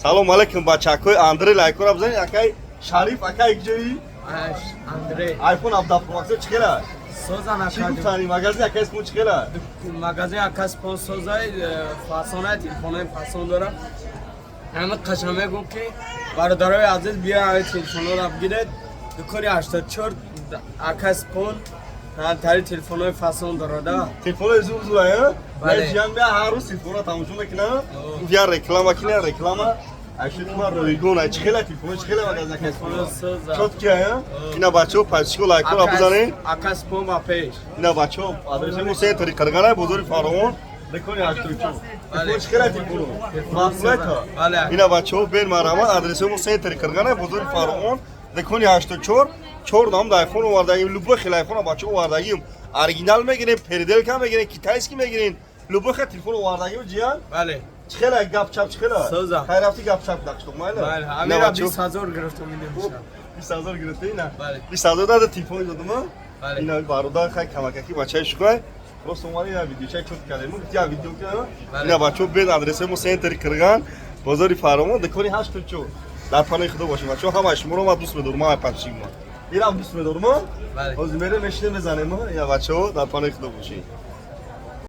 Салом алейкум, бачакҳои Андрей, лайкора бизанед. Акай Шариф, акай, ҷои? Андрей. iPhone 17 Pro Max чӣ хела? Созан. Чӣ гуфтани, магазин акай исмо чӣ хела? Магазин акас пон созай, фасонай, телефонои фасон дорам. Ҳама қашан мегӯм, ки бародарои азиз, биё, ҳамаи телефонҳоро бигиред. Дукони 84, акас пон тари телефонҳои фасон дорада. Телефонои зур зур, а? Бале. Ҷиан бия, ҳар рӯз телефонро тамошо мекунам. Я реклама кина, реклама. Айшуд ма ройгон, ай чӣ хела телефоно, чӣ хела магазин акай Телефоно соза. Чёткий, а? Ина бачаҳо, подписчико, лайкора бизанед. Акас пон ба пеш. Ина бачаҳо, адреси мо центри Қирғана, бозори Фаровон, дукони 84. Телефон чӣ хела, телефоно? Маъқулайта? Бале. Ина бачаҳо, бен марҳамат, адреси мо центри Қирғана, бозори Фаровон, дукони 84. Чор нам айфон овардагим, любой хел айфона бачаҳо овардагим. Оригинал мегирем, переделка мегирем, китайский мегирем. Любой хел телефон овардагим, ҷиян. Бале. Чӣ хела, гап-чап чӣ хела? Соза. Хай рафти, гап-чап дақштуқ майла? Бале. Ина Ҳамира бачаҳо, 20 000 гирифтам, инамша. 20 000 гирифтӣ, ина? Бале. 20 000 дада, телефон додума? Бале. Ина бародар, хай камакаки бачаи шуқай. Просто омади, ина видеочай чёт кардем. Гуфти я видео кардем. Бале. Ина бачаҳо, бен, адреси мо центри Қирған, бозори Фаровон, дукони 84. Дар паноҳи Худо бошем, бачаҳо, ҳамаи шуморо ман дӯст медорам, ҳамаи подписчик ма. Ирам дӯст медорам, а? Бале. Ҳозир мерем, мешинем, мезанем, а? Ина бачаҳо, дар паноҳи Худо бошед.